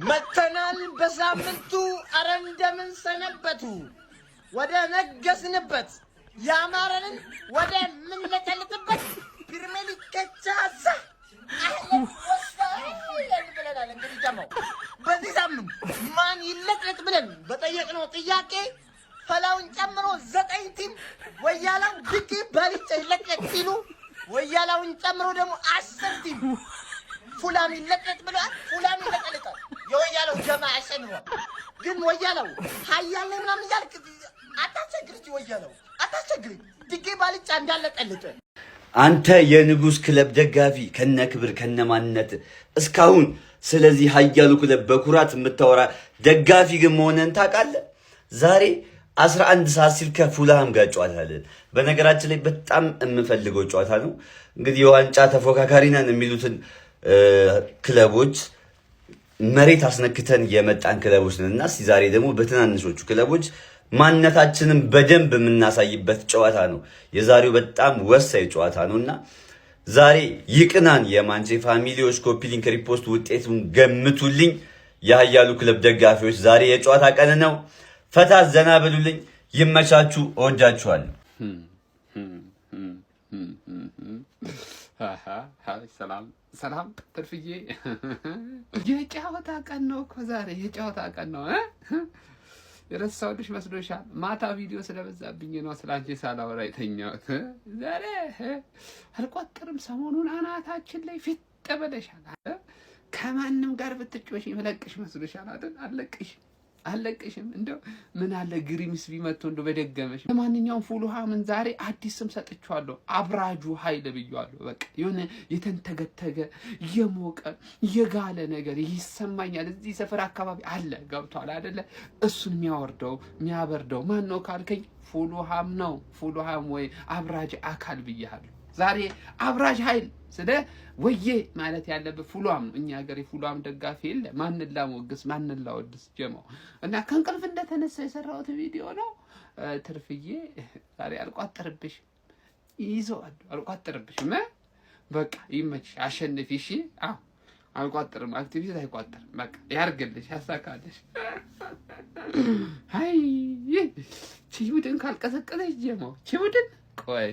መተናል በሳምንቱ። አረ እንደምን ሰነበቱ? ወደ ነገስንበት ያማረንን ወደ ምንለጠልጥበት ፕሪሚየር ሊግ ከቻሳ أهلا وسهلا ብለናል። እንግዲህ ጀማው በዚህ ሳምንት ማን ይለቅለቅ ብለን በጠየቅነው ጥያቄ ፈላውን ጨምሮ ዘጠኝ team ወያላው ድቂ ባልጫ ይለቅለቅ ሲሉ፣ ወያላውን ጨምሮ ደግሞ 10 team ፉላም ይለቅለቅ ብለዋል። ፉላም ይለቀልጣል። የወያላው ጀማ አሸንፏል። ግን ወያላው ሀያል ነኝ ምናምን እያልክ አታስቸግር። እስኪ ወያላው አታስቸግር። ድጌ ባልጫ እንዳለቀልጥ። አንተ የንጉስ ክለብ ደጋፊ፣ ከነ ክብር ከነ ማንነት እስካሁን ስለዚህ ሀያሉ ክለብ በኩራት የምታወራ ደጋፊ ግን መሆንህን ታውቃለህ? ዛሬ 11 ሰዓት ሲል ከፉልሃም ጋር ጨዋታ አለን። በነገራችን ላይ በጣም የምፈልገው ጨዋታ ነው። እንግዲህ የዋንጫ ተፎካካሪ ነን የሚሉትን ክለቦች መሬት አስነክተን የመጣን ክለቦች ነን እና እስኪ ዛሬ ደግሞ በትናንሾቹ ክለቦች ማንነታችንን በደንብ የምናሳይበት ጨዋታ ነው። የዛሬው በጣም ወሳኝ ጨዋታ ነው እና ዛሬ ይቅናን። የማንቼ family ዎች copy link፣ repost፣ ውጤቱን ገምቱልኝ። የሀያሉ ክለብ ደጋፊዎች ዛሬ የጨዋታ ቀን ነው። ፈታ ዘና በሉልኝ። ይመቻችሁ። እወዳችኋለሁ። ሰላም ሰላም ትርፍዬ፣ የጨዋታ ቀን ነው እኮ ዛሬ፣ የጨዋታ ቀን ነው። የረሳሁልሽ መስሎሻል? ማታ ቪዲዮ ስለበዛብኝ ነው ስላንቺ ሳላወራ የተኛሁት። ዛሬ አልቆጥርም። ሰሞኑን አናታችን ላይ ፊት ብለሻል። ከማንም ጋር ብትጮሽ የመለቅሽ መስሎሻል አይደል? አለቅሽ አለቅሽም። እንደው ምን አለ ግሪምስቢ መጥቶ እንደው በደገመሽ። ለማንኛውም ፉልሃምን ዛሬ አዲስ ስም ሰጥቼዋለሁ፣ አብራጁ ኃይል ብዬዋለሁ። በቃ የሆነ የተንተገተገ የሞቀ የጋለ ነገር ይሰማኛል። እዚህ ሰፈር አካባቢ አለ፣ ገብቷል አይደለ? እሱን የሚያወርደው የሚያበርደው ማን ነው ካልከኝ ፉልሃም ነው። ፉልሃም ወይ አብራጅ አካል ብያለሁ። ዛሬ አብራጅ ኃይል ስለ ወዬ ማለት ያለበት ፉሏም ነው። እኛ ሀገር የፉሏም ደጋፊ የለ። ማንን ላሞግስ ማንን ላወድስ? ጀማው እና ከእንቅልፍ እንደተነሳ የሰራሁት ቪዲዮ ነው። ትርፍዬ ዛሬ አልቋጠርብሽ፣ ይዘዋል፣ አልቋጠርብሽም። በቃ ይመችሽ፣ አሸንፊ። እሺ፣ አዎ አልቋጠርም። አክቲቪስት አይቋጠርም። በቃ ያርግልሽ፣ ያሳካልሽ። አይ ቺቡድን ካልቀሰቀሰች ጀማው ቺቡድን ቆይ።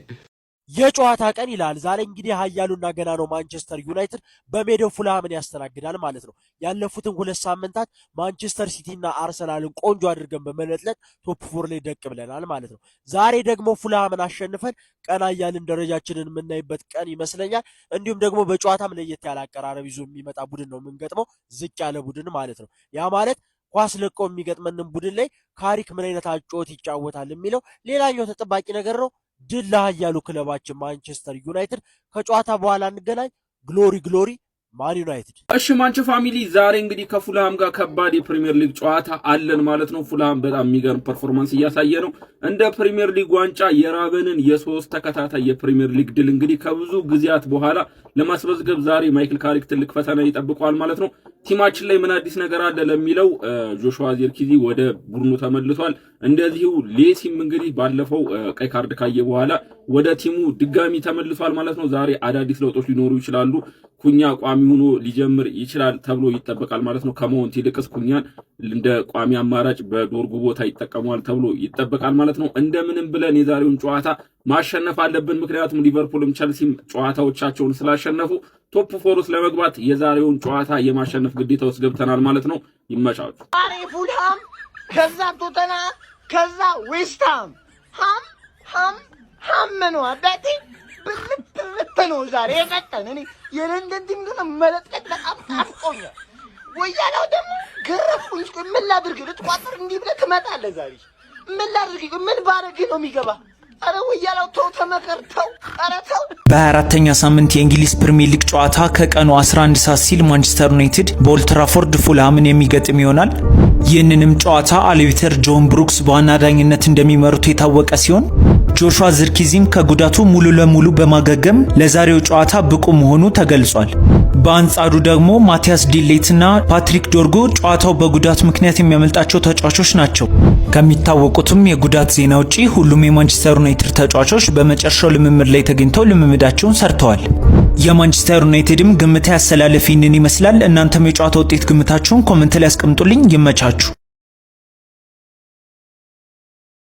የጨዋታ ቀን ይላል። ዛሬ እንግዲህ ኃያሉና ገና ነው ማንቸስተር ዩናይትድ በሜዳው ፉልሃምን ያስተናግዳል ማለት ነው። ያለፉትን 2 ሳምንታት ማንቸስተር ሲቲና አርሰናልን ቆንጆ አድርገን በመለጥለጥ top four ላይ ደቅ ብለናል ማለት ነው። ዛሬ ደግሞ ፉልሃምን አሸንፈን ቀና እያልን ደረጃችንን የምናይበት ቀን ይመስለኛል። እንዲሁም ደግሞ በጨዋታም ለየት ያለ አቀራረብ ይዞ የሚመጣ ቡድን ነው የምንገጥመው፣ ዝቅ ያለ ቡድን ማለት ነው። ያ ማለት ኳስ ለቀው የሚገጥመንን ቡድን ላይ ካሪክ ምን አይነት አጨዋወት ይጫወታል የሚለው ሌላኛው ተጠባቂ ነገር ነው። ድል ለኃያሉ ክለባችን ማንቸስተር ዩናይትድ። ከጨዋታ በኋላ እንገናኝ። Glory glory Man United። እሺ ማንቸ family፣ ዛሬ እንግዲህ ከፉልሃም ጋር ከባድ የፕሪሚየር ሊግ ጨዋታ አለን ማለት ነው። ፉልሃም በጣም የሚገርም performance እያሳየ ነው። እንደ ፕሪሚየር ሊግ ዋንጫ የራበንን የሶስት ተከታታይ የፕሪሚየር ሊግ ድል እንግዲህ ከብዙ ጊዜያት በኋላ ለማስመዝገብ ዛሬ ማይክል ካሪክ ትልቅ ፈተና ይጠብቀዋል ማለት ነው። Team ኣችን ላይ ምን አዲስ ነገር አለ ለሚለው ጆሹዋ ዚርኪዚ ወደ ቡድኑ ተመልሷል። እንደዚሁ ሌሲም እንግዲህ ባለፈው ቀይ ካርድ ካየ በኋላ ወደ team ኡ ድጋሚ ተመልሷል ማለት ነው። ዛሬ አዳዲስ ለውጦች ሊኖሩ ይችላሉ። ኩኛ ቋሚ ሆኖ ሊጀምር ይችላል ተብሎ ይጠበቃል ማለት ነው። ከማውንት ይልቅስ ኩኛን እንደ ቋሚ አማራጭ በዶርጉ ቦታ ይጠቀመዋል ተብሎ ይጠበቃል ማለት ነው። እንደምንም ብለን የዛሬውን ጨዋታ ማሸነፍ አለብን። ምክንያቱም ሊቨርፑልም ቸልሲም ጨዋታዎቻቸውን ስላሸነፉ top four ውስጥ ለመግባት የዛሬውን ጨዋታ የማሸነፍ ግዴታ ውስጥ ገብተናል ማለት ነው። ይመቻችሁ። ዛሬ ፉልሃም፣ ከዛ ቶተንሃም፣ ከዛ ዌስትሃም፣ ሃም ሃም ሃም ነው አባቴ። ብልት ብልት ነው ዛሬ የቀጠን። እኔ የለንደን team ግን መለጥቀጥ በጣም ጣፍጦኛል። ወያላው ደግሞ ገረፍኩኝ። ምን ላድርግ? ልትቋጥር እንዲህ ብለህ ትመጣለህ ዛሬ። ምን ላድርግ? ምን ባረግ ነው የሚገባ? ኧረ ወያላው ተው፣ ተመከር፣ ተው፣ ኧረ ተው። በ24ተኛ ሳምንት የእንግሊዝ ፕሪሚየር ሊግ ጨዋታ ከቀኑ 11 ሰዓት ሲል ማንቸስተር ዩናይትድ በኦልትራፎርድ ፉልሃምን የሚገጥም ይሆናል። ይህንንም ጨዋታ አርቢትር ጆን ብሩክስ በዋና ዳኝነት እንደሚመሩት የታወቀ ሲሆን ጆሹዋ ዝርኪዚም ከጉዳቱ ሙሉ ለሙሉ በማገገም ለዛሬው ጨዋታ ብቁ መሆኑ ተገልጿል። በአንጻሩ ደግሞ ማቲያስ ዲሌት እና ፓትሪክ ዶርጎ ጨዋታው በጉዳት ምክንያት የሚያመልጣቸው ተጫዋቾች ናቸው። ከሚታወቁትም የጉዳት ዜና ውጪ ሁሉም የማንቸስተር ዩናይትድ ተጫዋቾች በመጨረሻው ልምምድ ላይ ተገኝተው ልምምዳቸውን ሰርተዋል። የማንቸስተር ዩናይትድም ግምታዊ አሰላለፍ ይህንን ይመስላል። እናንተም የጨዋታ ውጤት ግምታችሁን comment ላይ አስቀምጡልኝ። ይመቻችሁ።